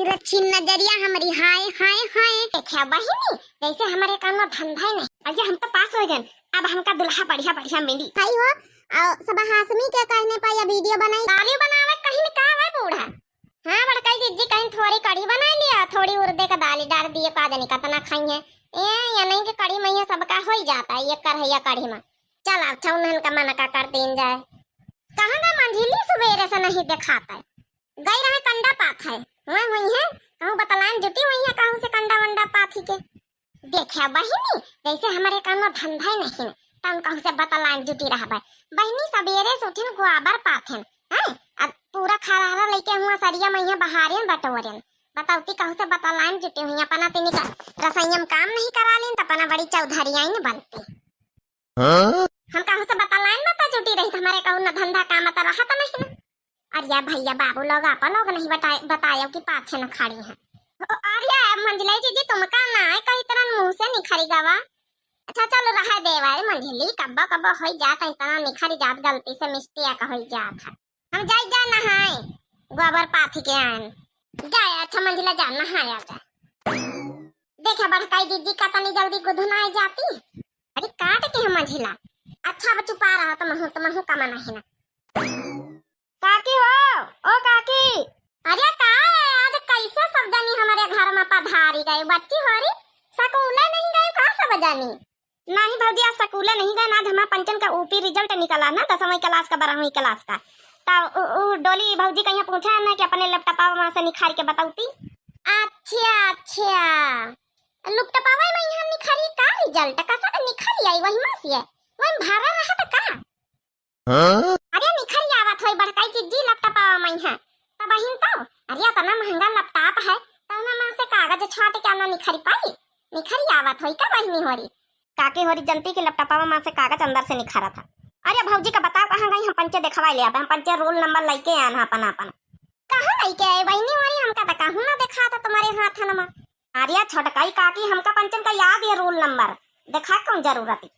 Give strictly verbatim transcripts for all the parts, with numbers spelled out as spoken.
तिरछी नजरिया हमरी हाय, हाय, हाय। देखिया बहिनी, जैसे हमरे कौनो धंधा ही नहीं। अरे हम तो पास हो गए, अब हमका दुल्हा बढ़िया, बढ़िया मिली। भाई हो, और सब हाशमी के कहने पर ये वीडियो बनाई। दाली बनावे कहीं का है बूढ़ा? हाँ, बड़काई जिज्जी कहीं थोड़ी कढ़ी बनाई लिया, थोड़ी उड़दे का दाली डाल दिए, का जानी कितना खाई है। ए, ये नहीं कि कढ़ी में ये सबका हो ही जाता है, ये कर है या कढ़ी में। चल, अच्छा उन्हन का मन का कर दीन जाए। कहाँ गए मंझिली, सुबेरे से नहीं दिखाता है। गई रहे कंडा पात है, वह हुई है, कहूँ बतलाइन जुटी हुई है, कहूँ से कंडा वंडा पात ही के। देखिया बहिनी, जैसे हमरे कौनो धंधा ही नहीं, तब कहूँ से बतलाइन जुटी रहबे। बहिनी सबेरे से उठिन गोबर पाथेन, हैं? अब पूरा खरहरा लइके हुआ सरिया मइया बहारेन बटोरेन। बतौती कहूँ से बतलाइन जुटी हुई, अपना तिनी का रसोइया में काम नहीं करा लीन, त अपना बड़ी चौधरी आइन बनती। हाँ? हम कहूँ से बतलाइन मत जुटी रही, त हमरे कौनो धंधा काम त रहत नहीं ना। अरे या भैया बाबू लोग, आप लोग नहीं बताए, बतायो कि पाछे न खड़ी हैं। ओ, अरे या मंझिला जिज्जी, तुमका ना है कहीं तरह मुँह से निखरी गवा। अच्छा चलो रहा देवा, ए मंझिली, कब्बो कब्बो होई जात है, इतना निखरी जात गलती से mistake होई जात है। हम जाई जा नहाए, गोबर पाथी के आन। जाए, अच्छा मंझिला जा नहाए आ जा। देखा बड़काई जिज्जी का तनी जल्दी गुदुनाए जाती। अरे काट के हम मंझिला। अच्छा अब चुपा रहा, तुमहू, तुमहू कमा नहीं ना। काकी हो, ओ काकी। अरे का है, आज कैसे सब जनी हमरे घर में पधारी गए? बच्ची होरी, सकूले नहीं गए का सब जनी? नहीं भौजी, आज सकूले नहीं गए, आज हमार पंचन का ऊपी result निकला ना, दसवीं class का, बारहवीं class का। त उ, उ डोली भौजी कहीं पूछा है ना कि अपने laptop में से निखार के बताउती। अच्छा, अच्छा, laptop में यहाँ निखारी का result? कसा के निखारी आई, वही में से है, वही में भरा रहा था का? हाँ? अरे निखरी आवत होई बड़काई जिज्जी laptop में है। तब बहिन तो, अरे इतना महंगा laptop है, तो ओमे में से कागज छाट के ना निखरी पाई? निखरी आवत होई का बहिनी होरी? काकी होरी जनती कि laptop में से कागज अंदर से निखरा था। अरे भौजी का बताओ कहाँ गई, हम पंचे देखवाई ले आबे, हम पंचे roll number लइके आन अपन अपन। कहाँ लइके आए बहिनी होरी, हमका तो कहूँ ना देखा था तुम्हारे हाथ है नमा। अरे छोटकाई काकी, हमका पंचन का याद है roll number, देखा कौन जरूरत है।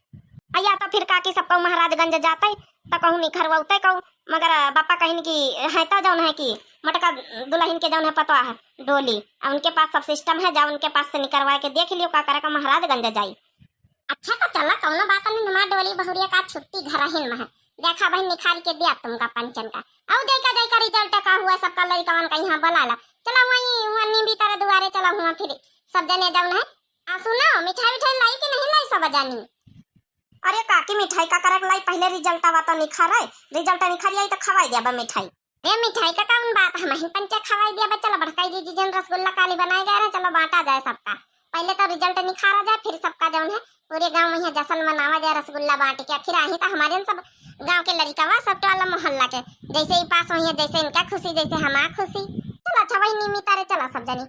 अया तो फिर काकी सब कहूँ महाराजगंज जाते, तो कहूँ निखरवते कहूँ, मगर बापा कहिन कि है तो जौन है कि मटका दुल्हन के जौन है पतवा है डोली, आ उनके पास सब system है, जा उनके पास से निकरवा के देख लियो का करे का महाराजगंज जाई। अच्छा तो चला, कौनो बात नहीं, हमार डोली बहुरिया का छुट्टी घर हिन में है। देखा बहिन निखारी के दिया तुमका पंचन का। औ जाइका जाइका result का हुआ सबका लड़िकवन का यहाँ बुला ला। चला वहीं, वहाँ नींबी तारे दुआरे चला हुआ फिर सब जने जौन है। आ सुनो, मिठाई विठाई लाई कि नहीं लाई सब जानी? अरे काकी मिठाई का करक लाई, पहले result आवा तो निखरे, result निखर आई तो खवाई दिया बा मिठाई। ए मिठाई का कौन बात, हम ही पंचे खवाई दिया बा। चला बड़काई जिज्जी जन रसगुल्ला काली बनाए गए रहे, चलो बांटा जाए सबका। पहले तो result निखारा जाए, फिर सबका जौन है पूरे गाँव में यहाँ जश्न मनावा जाए रसगुल्ला बांट के। आखिर आही तो हमारे सब गाँव के लड़िकवा सब टोला मोहल्ला के, जैसे ही पास हुई है, जैसे इनका खुशी जैसे हमार खुशी। चलो अच्छा वही नीमी तारे चला सब जनी,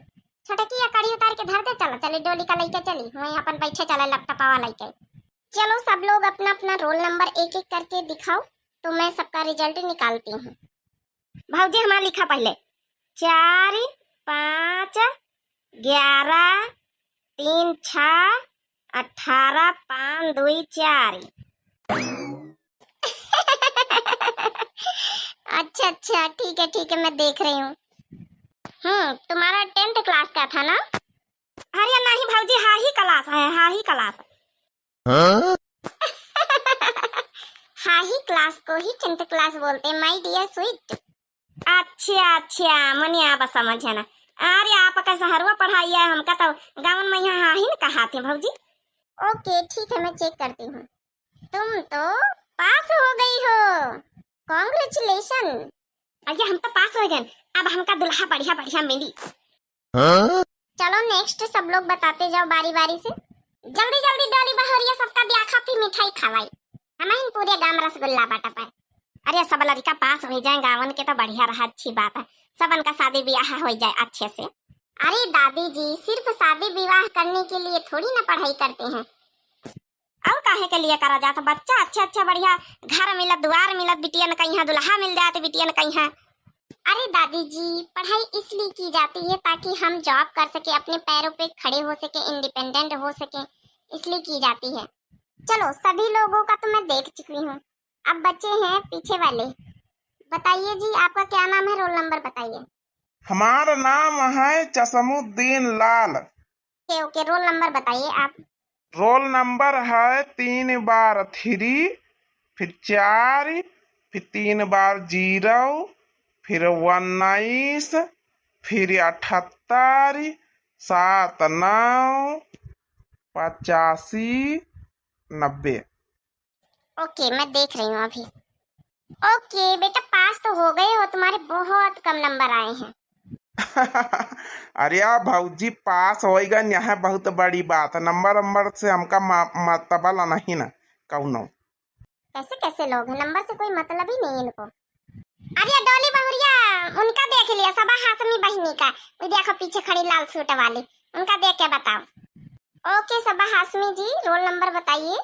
छोटकी या कढ़ी उतार के धर दे। चलो चली डोली का लइके चली, वहीं अपन बैठे चला laptop आवा लइके। चलो सब लोग अपना अपना roll number एक एक करके दिखाओ, तो मैं सबका result निकालती हूँ। भौजी हमारा लिखा पहले, चार, पाँच, ग्यारह, तीन छः, अठारह, पाँच, दुई, चार। अच्छा अच्छा, ठीक है ठीक है, मैं देख रही हूँ। हम्म, तुम्हारा tenth class का था ना? अरे नहीं भौजी, हाही class है, हाही class। हाँ? हाही class को ही tenth class बोलते हैं, my dear sweet। अच्छा अच्छा, मने आवा समझ है ना। अरे आपका शहरवा पढ़ाई है, हमका तो गाँवन में यहाँ हाही न कहा थे भौजी। OK ठीक है, मैं check करती हूँ। तुम तो पास हो गई हो, congratulation। अरे हम तो पास हो गए, अब हमका दुल्हा बढ़िया बढ़िया मिली। हाँ? चलो next सब लोग बताते जाओ बारी बारी से। जल्दी जल्दी डोली बहुरिया सबका ब्याह खातिर मिठाई खवाई। हम ही पूरे गांव रसगुल्ला बांटा पाए। अरे सब लड़िका पास हो जाए गाँवन के तो बढ़िया रहा, अच्छी बात है, सबन का शादी ब्याह हो जाए अच्छे से। अरे दादी जी, सिर्फ शादी विवाह करने के लिए थोड़ी ना पढ़ाई करते हैं। और काहे के लिए करा जात? बच्चा अच्छे अच्छे बढ़िया घर मिलत, दुआर मिलत, बिटियन कइहाँ दुल्हा मिल जात, बिटियन कइहाँ। अरे दादी जी, पढ़ाई इसलिए की जाती है ताकि हम job कर सके, अपने पैरों पे खड़े हो सके, independent हो सके, इसलिए की जाती है। चलो, सभी लोगों का तो मैं देख चुकी हूँ, अब बचे हैं पीछे वाले। बताइए जी, आपका क्या नाम है, roll number बताइए। हमारा नाम है चसमुद्दीन लाल। ओके, ओके, रोल नंबर बताइए आप। रोल नंबर है तीन बार थ्री, फिर चार, फिर तीन बार जीरो, फिर उन्नीस, फिर अठहत्तर, सात नौ, पचासी, नब्बे। ओके, मैं देख रही हूँ अभी। ओके बेटा, पास तो हो गए हो, तुम्हारे बहुत कम नंबर आए हैं। अरे यार भौजी, पास होइगा, यह बहुत बड़ी बात है। नंबर नंबर से हमका म-, मतबल नहीं ना कौनो। कैसे कैसे लोग हैं, नंबर से कोई मतलब ही नहीं इनको। अरे डोली बहुरिया, उनका देख लिया, सबा हाशमी बहिनी का। वो देखो पीछे खड़ी लाल सूट वाली, उनका देख के बताओ। ओके सबा हाशमी जी, रोल नंबर बताइए।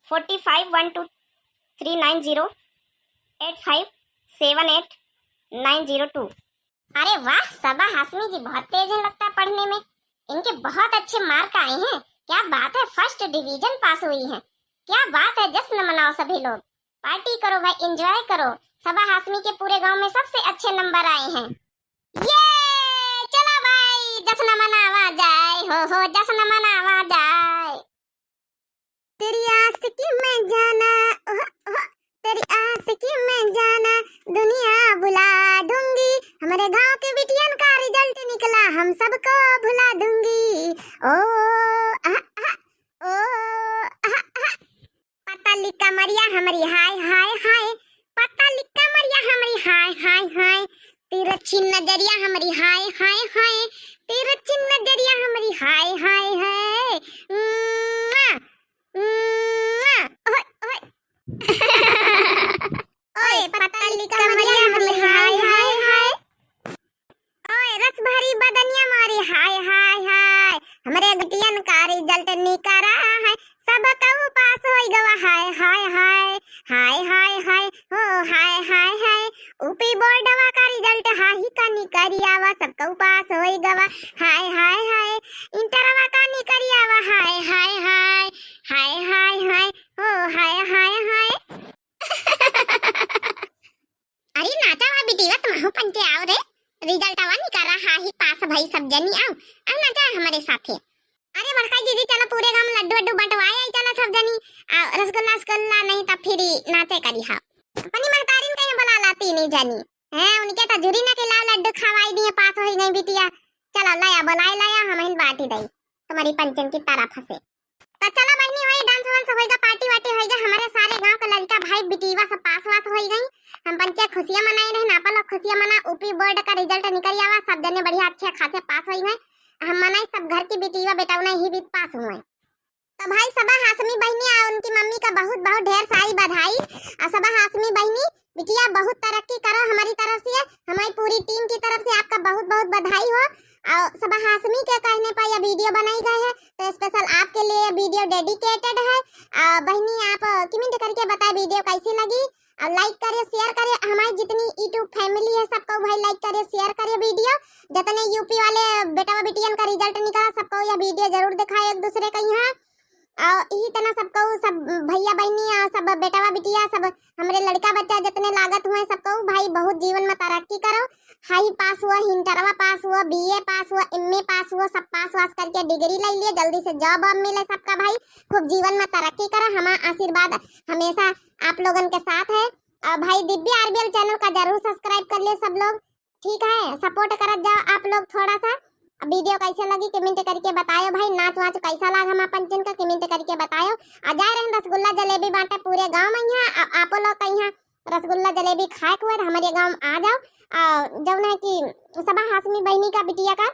Four five one two three nine zero eight five seven eight nine zero two। अरे वाह, सबा हाशमी जी बहुत तेज हैं लगता है पढ़ने में, इनके बहुत अच्छे मार्क आए हैं। क्या बात है, फर्स्ट डिवीजन पास हुई हैं। क्या बात है, जश्न मनाओ सभी लोग, पार्टी करो भाई, एंजॉय करो। सबा हाशमी के पूरे गांव में सबसे अच्छे नंबर आए हैं। ये चला भाई, जश्न मनावा जाए, हो हो, जश्न मनावा जाए। तेरी आशिकी में जाना, ओह, ओह, तेरी आशिकी में जाना, दुनिया भुला दूंगी। हमारे गांव के बिटियन का रिजल्ट निकला, हम सबको भुला दूंगी। ओ, आहा, आहा, ओ, आहा, आहा। पतली कमरिया हमरी हाय, हाय, हाय। पतली कमरिया हमरी हाय, हाय, हाय। तिरछी नजरिया हमरी हाय, हाय, हाय। तिरछी नजरिया हमरी हाय, हाय, हाय। मुआ, मुआ। ओए, ओए। ओए, पतली कमरिया हमरी हाय, हाय, हाय। ओए, रस भरी बदनिया मारी हाय, हाय, हाय। हमरे बिटियन का रिजल्ट निकरा है, सब कहू पास होई गवा हाय, हाय, हाय। हाय, हाय, हाय, हो, हाय, हाय, हाय। यूपी बोर्डवा का रिजल्ट हाही का निकरियावा, सब कहू पास होई गवा हाय, हाय, हाय। इंटरवा का निकरियावा हाय, हाय, हाय। हाय, हाय, हाय, हो, हाय, हाय, हाय। अरे नाचा वा बिटिया, तुमहू पंचे आओ रे, रिजल्टवा निकरा हाही पास भई सब जनी, आओ, आओ नाचा हमरे साथे। अरे बड़काई दीदी, चलो पूरे गांव में लड्डू वड्डू बंटवाए आई, चलो सब जनी, आ, रसगुल्ला रसगुल्ला नहीं तो फिर नाचे करी हा। अपनी महतारिन कहीं बुला लाती नहीं जनी, हैं, उनके तो जुरी ना के लाओ लड्डू खवाई दिए, पास होई गई बिटिया। चलो लाया, बुलाए लाया, हम ही बांटी दई तुम्हारी पंचन की तरफ से। तो चला बहिनी, होई डांस वांस होइगा, पार्टी वार्टी होइगा, हमारे सारे गांव के लड़का भाई बिटिया सब पास वास होई गई। हम पंचे खुशियां मनाई रहे ना, आप लोग खुशियां मना। यूपी बोर्ड का रिजल्ट निकल आवा, सब जने बढ़िया अच्छे खासे पास होई गए। हम मनाई सब घर की बिटिया बेटौना ही भी पास हुए। तो भाई सबा हाशमी बहिनी और उनकी मम्मी का बहुत बहुत ढेर सारी बधाई। और सबा हाशमी बहिनी बिटिया बहुत तरक्की करो हमारी तरफ से, हमारी पूरी टीम की तरफ से आपका बहुत बहुत बधाई हो। और सबा हाशमी के कहने पर यह वीडियो बनाई गई है, तो स्पेशल आपके लिए वीडियो डेडिकेटेड है। और बहिनी आप कमेंट करके बताए वीडियो कैसी लगी, और लाइक करिए, शेयर करिए। हमारी जितनी YouTube फैमिली है सबको भाई लाइक करिए, शेयर करिए वीडियो। जितने यूपी वाले बेटवा बिटियन का रिजल्ट निकला सबको यह वीडियो जरूर दिखाए एक दूसरे के यहाँ। और यही तना सबको, सब भैया बहनी और सब बेटवा बिटिया, सब हमरे लड़का बच्चा जितने लागत हुए सबको भाई बहुत जीवन में तरक्की करो। हाई पास हुआ, इंटरवा पास हुआ, बीए पास हुआ, एमए पास हुआ, सब पास वास करके डिग्री ले लिए, जल्दी से जॉब वॉब मिले सबका भाई। खूब जीवन में तरक्की करो, हमारा आशीर्वाद हमेशा आप लोगन के साथ है। और भाई दिव्या आरबीएल चैनल का जरूर सब्सक्राइब कर लिए सब लोग, ठीक है, सपोर्ट करत जाओ आप लोग थोड़ा सा। अब वीडियो कैसे लगी कमेंट करके बतायो भाई, नाच वाच कैसा लाग हम अपन चैनल का कमेंट करके बतायो। आ जाए रहे रसगुल्ला जलेबी बांटे पूरे गांव में यहाँ, आ-, आपो लोग का यहाँ रसगुल्ला जलेबी खाए के हुए तो हमारे गांव में आ जाओ। आ, जौन है कि सबा हाशमी बहनी का बिटिया का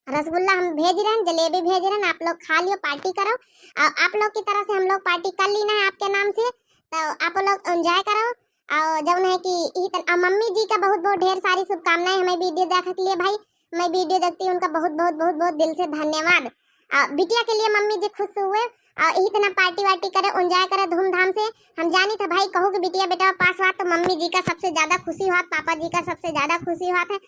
रसगुल्ला हम भेज रहे हैं, जलेबी भेज रहे हैं, आप लोग खा लियो, पार्टी करो। और आप लोग की तरफ से हम लोग पार्टी कर ली ना है आपके नाम से, तो आप लोग एंजॉय करो। और जौन है कि यही तन-, और मम्मी जी का बहुत बहुत ढेर सारी शुभकामनाएं हमें वीडियो देखने के लिए भाई, मैं वीडियो देखती हूँ उनका बहुत बहुत बहुत बहुत दिल से धन्यवाद। और बिटिया के लिए मम्मी जी खुश हुए और यही तना पार्टी वार्टी करे, एंजॉय करे धूमधाम से। हम जानी था भाई कहू कि बिटिया बेटा पास हुआ तो मम्मी जी का सबसे ज्यादा खुशी हुआ, पापा जी का सबसे ज्यादा खुशी हुआ था।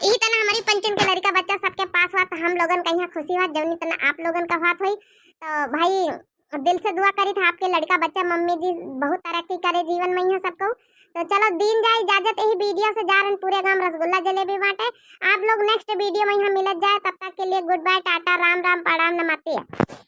यही तना हमारी पंचन के लड़का बच्चा सबके पास हुआ तो हम लोगन का यहाँ खुशी हुआ, जौनी तना आप लोगन का हुआ हुई। तो भाई दिल से दुआ करी था आपके लड़का बच्चा मम्मी जी बहुत तरक्की करे जीवन में यहाँ सबको। तो चलो दीन जाए इजाजत, यही वीडियो से जा रहन, पूरे गांव रसगुल्ला जलेबी बांटे। आप लोग नेक्स्ट वीडियो में यहाँ मिलत जाए, तब तक के लिए गुड बाय, टाटा, राम राम, प्रणाम, नमस्ते।